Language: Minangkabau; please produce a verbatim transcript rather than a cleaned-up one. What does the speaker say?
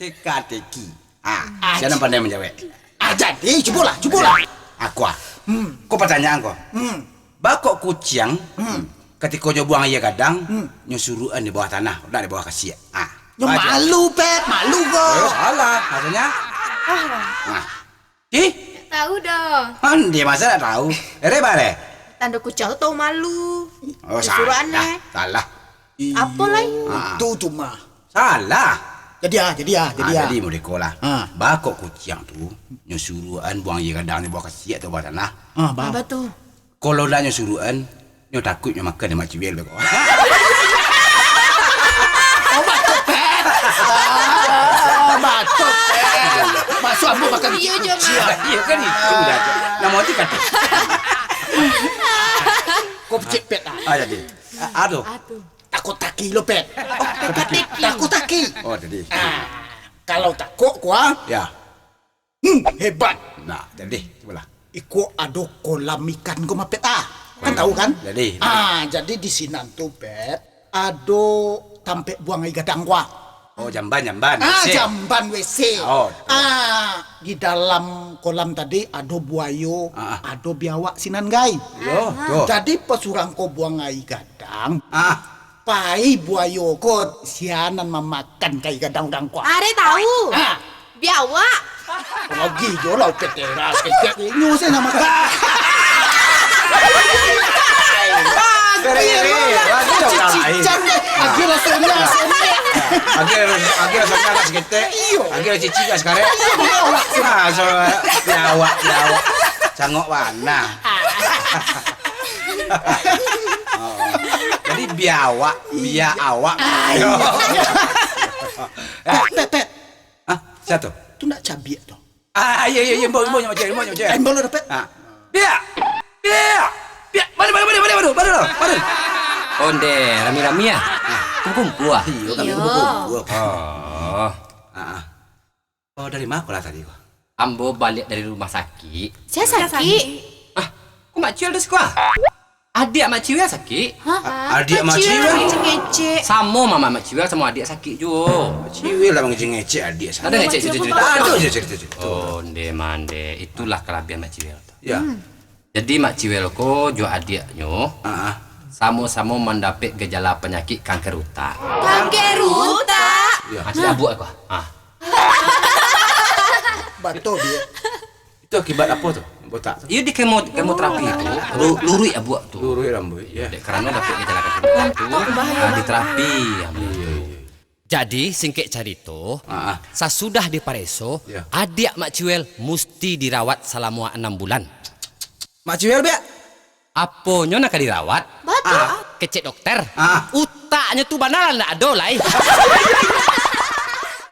Teka-teki. Ah, sia nan pandai manjawek? Ah, jadi, cubolah, cubolah. Aku ah. Hmm. Ko patanyaan ko. Hmm. Baa kok kuciang, hmm, katiko nyo buang aia gadang, hmm, nyo suruakan di bawah tanah, dak di bawah kasiak? Ah. Nyo malu, Pet, malu ko. Eh, salah, maksudnyo? Ah. Ah. Ih? Tahu doh. Ande masa dak tahu? Ere bare? Tando kuciang tu tahu malu. Oh, salah. Salah. Apo lai? Ah. Tu cuma. Salah. Jadi ah, jadi ah, jadi ah. Jadi modeko lah. Ah. Baa kok kuciang tu, nyo suruakan buang aia gadang di bawah kasiak atau bawah tanah? Ah, baa. Baa tu. Kalau dak nyo suruakan, nyo takuik nyo makan dek Mak Ciwel beko. Oh, batua, Pet. Ah, batua, Pet. Masuak ambo makan kuciang. Iyo kan itu dah. Namo ti kato. Ko pecik, Pet, ah. Ah, jadi. Ah, aduh. Aduh. Tako-taki lo, Pet. Oh, tako-taki. Tako-taki. Oh, jadi. Ah, kalau tako ko ah. Ya. Hmm, hebat. Nah, jadi, cubolah. Iko ado kolam ikan ko mah, Pet, ah. Kan tahu kan? Jadi, jadi. Ah, jadi di sinan tu, Pet, ado tampek buang aia gadang ko ah. Oh, jamban, jamban, ah, W C. Jamban W C. Oh, betul. Ah, di dalam kolam tadi ado buayo, ah, ah, ado biawak sinan gai. Yo, ah, betul. Jadi pas urang ko buang aia gadang, ah, pai buayo ko, sia nan mamakan aia gadang urang ko. Are tahu. Ah. Biawak. Lagi jo lah, Pet, teras ketek. Inyo se nan makan. Bagus, bagus, bagus. Cicak deh. Agak rasonyo, rasonyo. Agak, agak rasonyo agak saketek. Iyo. Agak cicak agak sakarek. Iyo, biawak. Ah, so, biawak, biawak. Cangok bana. Oh. Jadi biawak, bia awak. Ah, iyo. Pet, Pet, Pet. Hah? Sia tu? Tu ndak cabiak tu. Ah, iyo, iyo, iyo, imbau, imbau, nyo, imbau, nyo. Ah, imbau lo dapek. Ah. Biak! Biak! Biak! Mano, mano, mano, mano, mano, mano, mano? Onde, rami-rami ah. Kumpul-kumpul ah. Iyo, kami kumpul-kumpul. Oh. Ah, ah. Oh, dari ma ko lah tadi ko? Ambo baliak dari rumah sakik. Sia sakik? Ah, ko Mak Ciwel tu siko ah? Adiak Mak Ciwel sakik. Hah? A-, adiak Mak Ciwel? Mangecek-ngecek. Samo mama Mak Ciwel samo adiak sakik juo. Mak Ciwel lah mangecek-ngecek adiak sakik. Ado ngecek cerita-cerita? Ado je cerita-cerita. Oh, nde mande. Itulah kalabiahan Mak Ciwel tu. Ya. Hmm. Jadi Mak Ciwel ko jo adiaknyo, ah, ah, samo-samo mandapek gejala panyakik kanker utak. Kanker utak? Ya. Ah, caliak abuak ko. Ah. Batua dia. Itu akibat apo tu? Botak tu? Iyo, di kemo-, kemoterapi tu, lu-, luruik abuak tu. Luruik rambuik, ya. Dek karano dapek gejala kanker utak tu, ah, diterapi. Iyo, iyo. Jadi, singkek carito, ah, ah, sasudah dipareso, ya, adiak Mak Ciwel musti dirawat salamo anam bulan. Mak Ciwel, biak? Aponyo nan ka dirawat? Batua. Ah. Kecek dokter. Ah. Utaknyo tu bana lah ndak ado lai.